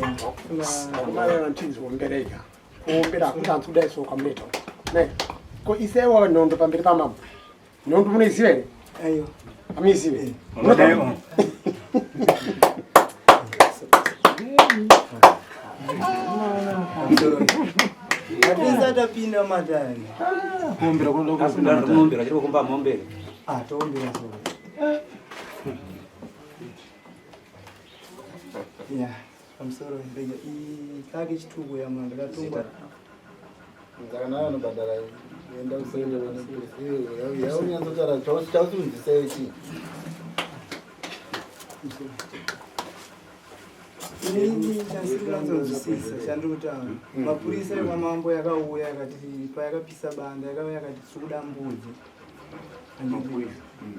Vakomana vantinzi ombereka. Kuombera hakutanzi kudai so kwamunoita. Ne. Ko isewa nhondo pamberi pamambo. Nhondo munoiziva here? Aiwa. Hamuizive? Eh. Munoda. Hatisa tapinda matare. Kuombera kunoda Kuombera kuombera chiri kumba mombere. Ah, toombera so. Yeah, pamusoro rega kake chituko yamuna ndakatongwa. Saka naye anobhadhara enda unyatsotaura chausinzwisei chii? Inini chandisiri kunyatsonzwisisa chandiri kutaura mapurisa ekwamambo yakauya yakati payakapisa banda yakauya yakati tiri kuda mbudzi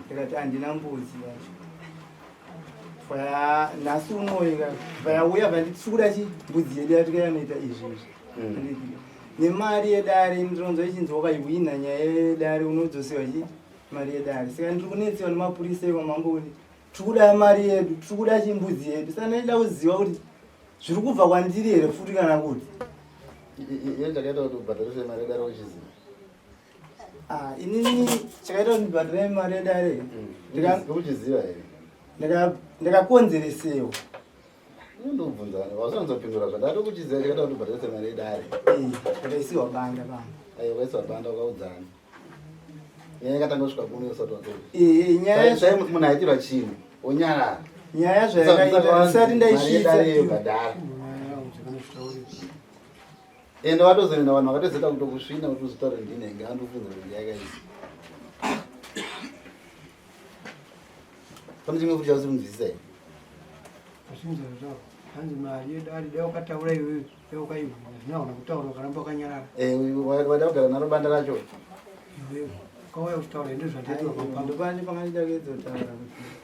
ndikati handina mbudzi yacho Faya nhasi unoyi ka vayauya vanditi tiri kuda chi mbudzi yedu yatikayanoita izvi izvi Handiti. Nemari yedare ndinonzwa ichinzi wakaihwina nyaya yedare unodzosewa chi mari yedare saka ndiri kunetsewa nemapurisa ekwamambo kuti tiri kuda mari yedu tiri kuda chimbudzi yedu saka ndaida kuziva kuti zviri kubva kwandiri here futi kana kuti Iye chakaita kuti ubhadharise mari yedare uchiziva. Ah, inini chakaita kuti ndibhadhare mari yedare Uchiziva here? Ndakakonzeresewa. Ndobvunza wasanzopindura zvandati kuchiziva chakaita kuti ubhadharise mari yedare. Ndakaisiwa banda banda. Ayo wakaisiwa banda ukaudzana. Nyaya yakatanga kusvika kuno usati watouya. Eh, nyaya Sai munhu aitirwa chinhu onyarara. Nyaya zvayakaita ndisati ndaisvitsa. Mari yedare yobhadhara. Ende watozoenda vanhu vakatozoita kutokusvina kuti uzotaura ndinenge andofunza kuti yakaisa. Pane chimwe futi chausi kunzwisisa here? Azvinzwa hanzi mari yedare dai wakataura iwewe dai wakaivhuna zvino hauna kutaura ukaramba wakanyarara. Eh, wada kugara naro banda racho. Iwewe ukauya uchitaura ndo zvandaitwa pamba. Ndopane pangandida kuedzotaura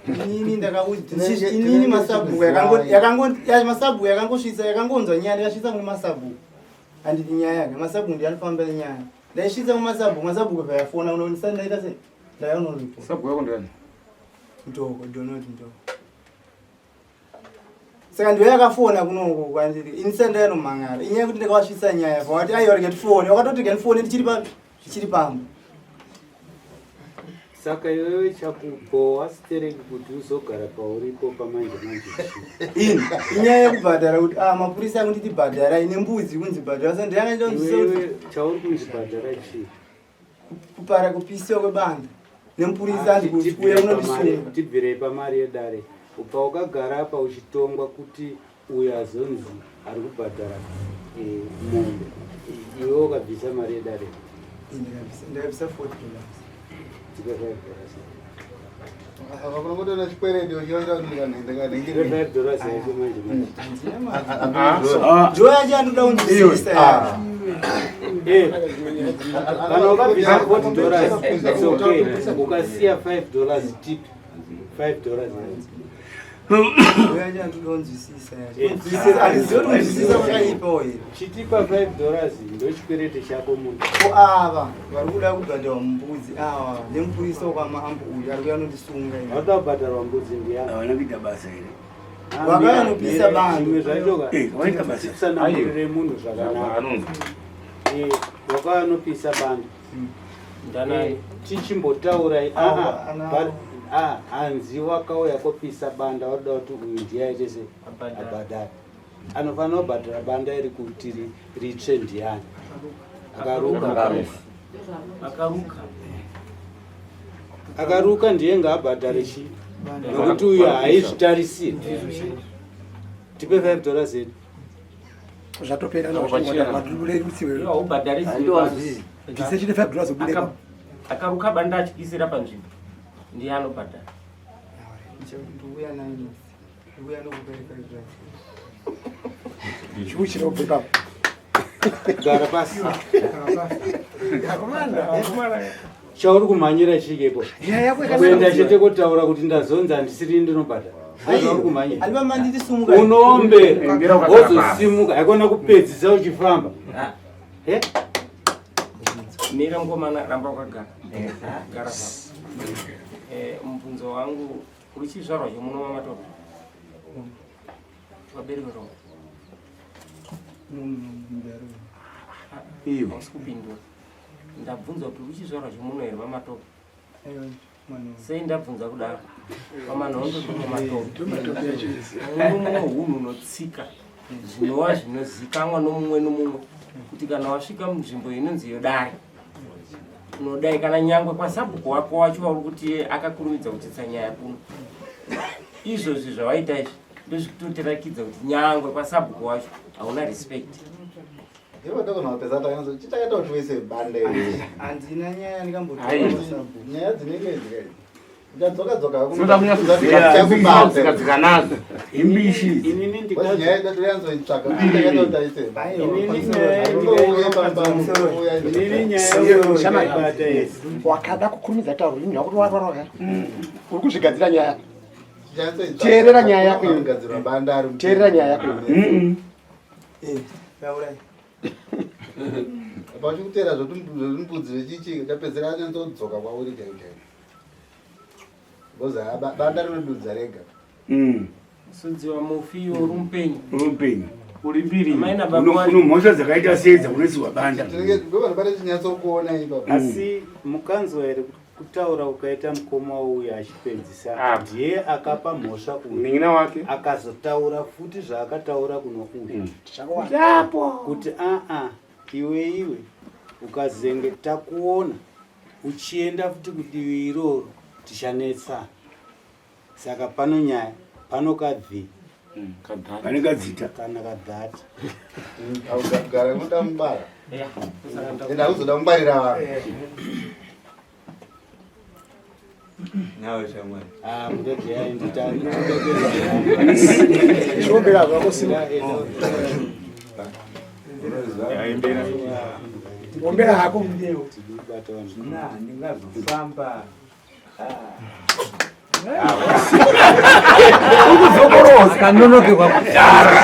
kuti inini ndakaudzwa inini masabhuku yakango yakango ya masabhuku yakangosvitsa yakangonzwa nyaya ndikasvitsa kune masabhuku. Handiti nyaya yake masabhuku ndiye anofamba nenyaya. Ndaisvitsa kumasabhuku masabhuku vayafona unonisani ndaita sei? Ndayaunoripo. Sabhuku yako ndiani? Mtoko, Donald Mtoko. Saka ndiyo yakafona kunoku kwandiri. Ini senda yanomhangara. Inyaya yekuti ndakavasvitsa nyaya. Vakati aiwa rega tifone. Vakatoti rega ndifone ndichiri papi? Ndichiri pamba. Saka iwewe chakubhowa stereki kuti uzogara pauripo pamanje manje chii? Ini inyaya yekubhadhara kuti ah mapurisa akunditi bhadhara ine mbudzi kunzi bhadhara. Saka ndiyanga ndonzwisisa kuti Iwewe chauri kunzi bhadhara chii? Kupara kupisiwa kwebanda nemupurisa anzi kuuya unondisunga. Tibvirei pamari yedare. Ubva ukagara apa uchitongwa kuti uyo azonzi ari kubhadhara eh, mombe. Iwe ukabvisa mari yedare. Ndakabvisa 40 dollars. Tipe 5 dollars. Vakunongotoona chikwereti uchiona kuti Tipe 5 dollars yacho manje manje. Ndiyo yacho yandoda kunzwisisa. Eh, kana ukabvisa 40 dollars it's okay. Ukasiya 5 dollars tip 5 dollars. Ndiyo yacho yandoda kunzwisisa yacho. Kunzwisisa handizivi kuti kunzwisisa kwakaipawo here. Chitipa 5 dollars ndochikwereti chako munhu. Ko ava vari kuda kubhadharwa mbudzi ava nemupurisa wekwamambo uyu ari kuya anondisunga ini. Vanoda kubhadharwa mbudzi ndiyani? Havana kuita basa here? Vakanopisa bantu. Zvimwe zvacho ka. Eh, vaita basa. Tsanangurire munhu zvakanaka. Anonzi. Eh, wakanopisa banda. Ndanani? Eh, tichimbotaurai Awa, aha, ana- but- ah, hanzi wakauya kopisa banda wakuda kuti uyu ndiye aite se Abhadhare. abhadhare anofanira kubhadhara banda iri kuti ritsve ndiyani akaruka Akaruka. Akaruka ndiye ngaabhadhare chi nokuti uyu haizvitarisiri tipe 5 dollars yedu Zvatopera Iwe haubhadharisi. bvise chine 5 dollars ubude Akaruka banda achiisira panzvimbo. Ndiye anobhadhara. Ndikuuya nayo next. Ndikuuya nokupereka izvozvo. Chuu chinobve papo. Gara pasi. Akomana, akomana. Chauri kumhanyira chiikepo? Nyaya yako yakanaka. Kuenda chete kotaura kuti ndazonzi handisiri ndinobhadhara. Ndozvauri kumhanyira. Aliva manditi sumuka. Unoombera wozosimuka haikona kupedzisa uchifamba. Eh? Mira mukomana ramba wakagara. Gara papo. Eh, mubvunzo wangu uri chizvarwa chemuno maMatope? Waberekerwa? Iyo. Hausi kupindura. Ndabvunza kuti uchizvarwa chemuno here paMatope? Sei ndabvunza kudaro? PaManhondo ndopaMatope. Muno mumwe hunhu unotsika zvinova zvinozikanwa nomumwe nomumwe kuti kana wasvika munzvimbo inonzi yodare unodai kana nyangwe kwasabhuku wako wacho wauri kuti akakurumidza kutsetsa nyaya kuno izvozvi zvawaita izvi ndozvikutotirakidza kuti nyangwe kwasabhuku wacho hauna respect. Chitakaita kuti uise bande. Handina nyaya ndikambotaura. Nyaya dzinenge idzi uchadzoka dzoka. Dzinoda kunyatsozikadzika nadzo imbishi. Inini nyaya ndatoyanzoitsvaga chitakaita kuti aise. Wakada kukurumidza tauro ini ndakuti warwara uri kuzvigadzira nyaya. Teerera nyaya yako iwe. Gadzirwa banda ari. Teerera nyaya yako iwe. Taurai. Apa uchikuteera zvotumbudzi zvechichi chapedzera anyatsodzoka kwauri chaiko chaiko. Because banda rinodudza rega. Sudziwa mufi iwe uri mupenyu. Uri mupenyu. Uri mbiri. Amai nababa wari- Uno mhosva dzakaita sei dzakunoisirwa banda? Tinenge ndovanhu chinyatsokuona ipapo. Asi mukanzwa here kutaura ukaita mukoma uyu achipedzisa? Ah. Ndiye akapa mhosva uyu. Munin'ina wake. Akazotaura futi zvaakataura kuno uyu. Tichakuwana. Kuti aa iwe iwe ukazenge takuona uchienda futi kudivi iroro tichanetsa. Saka pano nyaya pano kabvi Pane kadzita. Kana kadhati. Kugara kunoda mubara. Yeah. Ende hakuzoda kungwarira vanhu. Nawe shamwari. Ah, murege yaindita. Chiombera zvako simu. Ombera hako. Na, ndingazofamba. Ukuzokoroza. Kanonokerwa kudhara.